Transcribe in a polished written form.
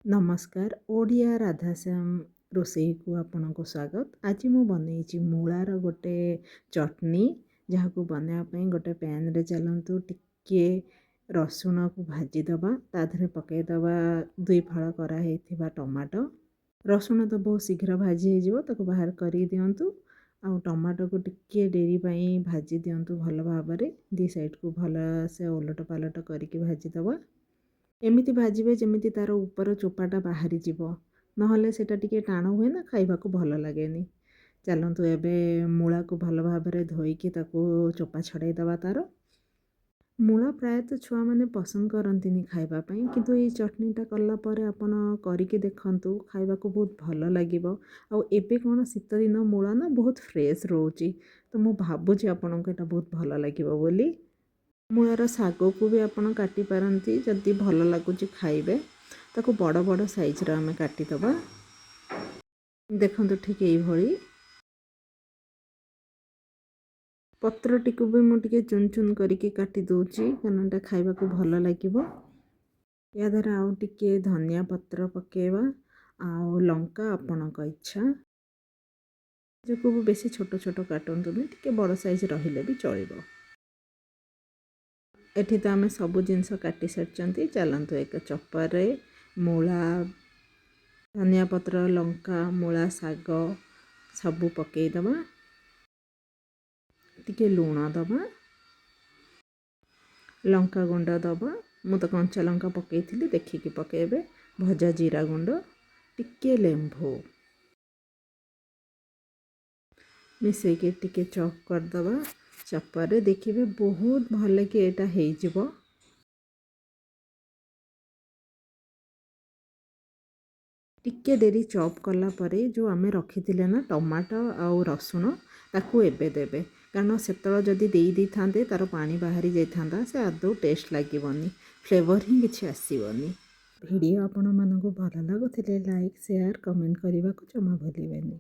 ନମସ୍କାର, ଓଡ଼ିଆ ରାଧାଶ୍ୟାମ ରୋଷେଇକୁ ଆପଣଙ୍କୁ ସ୍ୱାଗତ। ଆଜି ମୁଁ ବନେଇଛି ମୂଳାର ଗୋଟେ ଚଟନି, ଯାହାକୁ ବନେଇବା ପାଇଁ ଗୋଟେ ପ୍ୟାନ୍ରେ ଚାଲନ୍ତୁ ଟିକିଏ ରସୁଣକୁ ଭାଜିଦେବା। ତା ଦେହରେ ପକାଇଦେବା 2 ଫାଳ କରାହେଇଥିବା ଟମାଟୋ। ରସୁଣ ତ ବହୁତ ଶୀଘ୍ର ଭାଜି ହେଇଯିବ, ତାକୁ ବାହାର କରିକି ଦିଅନ୍ତୁ। ଆଉ ଟମାଟୋକୁ ଟିକିଏ ଡେରି ପାଇଁ ଭାଜି ଦିଅନ୍ତୁ ଭଲ ଭାବରେ। ଦୁଇ ସାଇଡ଼କୁ ଭଲସେ ଓଲଟ ପାଲଟ କରିକି ଭାଜିଦେବା। ଏମିତି ଭାଜିବେ ଯେମିତି ତା'ର ଉପର ଚୋପାଟା ବାହାରିଯିବ, ନହେଲେ ସେଇଟା ଟିକେ ଟାଣ ହୁଏ ନା, ଖାଇବାକୁ ଭଲ ଲାଗେନି। ଚାଲନ୍ତୁ ଏବେ ମୂଳାକୁ ଭଲ ଭାବରେ ଧୋଇକି ତାକୁ ଚୋପା ଛଡ଼େଇ ଦେବା ତା'ର। ମୂଳା ପ୍ରାୟତଃ ଛୁଆମାନେ ପସନ୍ଦ କରନ୍ତିନି ଖାଇବା ପାଇଁ, କିନ୍ତୁ ଏଇ ଚଟଣିଟା କଲା ପରେ ଆପଣ କରିକି ଦେଖନ୍ତୁ, ଖାଇବାକୁ ବହୁତ ଭଲ ଲାଗିବ। ଆଉ ଏବେ କ'ଣ ଶୀତ ଦିନ ମୂଳା ନା ବହୁତ ଫ୍ରେଶ୍ ରହୁଛି, ତ ମୁଁ ଭାବୁଛି ଆପଣଙ୍କୁ ଏଇଟା ବହୁତ ଭଲ ଲାଗିବ ବୋଲି। ମୂଳାର ଶାଗକୁ ବି ଆପଣ କାଟିପାରନ୍ତି, ଯଦି ଭଲ ଲାଗୁଛି ଖାଇବେ। ତାକୁ ବଡ଼ ବଡ଼ ସାଇଜ୍ର ଆମେ କାଟିଦେବା, ଦେଖନ୍ତୁ ଠିକ୍ ଏଇଭଳି। ପତ୍ରଟିକୁ ବି ମୁଁ ଟିକେ ଚୁନ ଚୁନ କରିକି କାଟି ଦେଉଛି, କାରଣ ଏଇଟା ଖାଇବାକୁ ଭଲ ଲାଗିବ। ୟା ଦେହରେ ଆଉ ଟିକେ ଧନିଆ ପତ୍ର ପକାଇବା ଆଉ ଲଙ୍କା ଆପଣଙ୍କ ଇଚ୍ଛା। ପିଆଜକୁ ବି ବେଶୀ ଛୋଟ ଛୋଟ କାଟନ୍ତୁନି, ଟିକେ ବଡ଼ ସାଇଜ୍ ରହିଲେ ବି ଚଳିବ। ଏଠି ତ ଆମେ ସବୁ ଜିନିଷ କାଟି ସାରିଛନ୍ତି। ଚାଲନ୍ତୁ ଏକ ଚପରରେ ମୂଳା, ଧନିଆ ପତ୍ର, ଲଙ୍କା, ମୂଳା ଶାଗ ସବୁ ପକାଇଦେବା। ଟିକେ ଲୁଣ ଦେବା, ଲଙ୍କା ଗୁଣ୍ଡ ଦେବା। ମୁଁ ତ କଞ୍ଚା ଲଙ୍କା ପକାଇଥିଲି, ଦେଖିକି ପକାଇବେ। ଭଜା ଜିରା ଗୁଣ୍ଡ, ଟିକେ ଲେମ୍ବୁ ମିଶାଇକି ଟିକେ ଚପ୍ କରିଦେବା। ଚପରେ ଦେଖିବେ ବହୁତ ଭଲକି ଏଇଟା ହେଇଯିବ। ଟିକେ ଡେରି ଚପ୍ କଲା ପରେ ଯେଉଁ ଆମେ ରଖିଥିଲେ ନା ଟମାଟୋ ଆଉ ରସୁଣ, ତାକୁ ଏବେ ଦେବେ, କାରଣ ସେତେବେଳେ ଯଦି ଦେଇ ଦେଇଥାନ୍ତେ ତା'ର ପାଣି ବାହାରି ଯାଇଥାନ୍ତା, ସେ ଆଦୌ ଟେଷ୍ଟ ଲାଗିବନି, ଫ୍ଲେଭର୍ ହିଁ କିଛି ଆସିବନି। ଭିଡ଼ିଓ ଆପଣମାନଙ୍କୁ ଭଲ ଲାଗୁଥିଲେ ଲାଇକ୍, ସେୟାର, କମେଣ୍ଟ କରିବାକୁ ଜମା ଭୁଲିବେନି।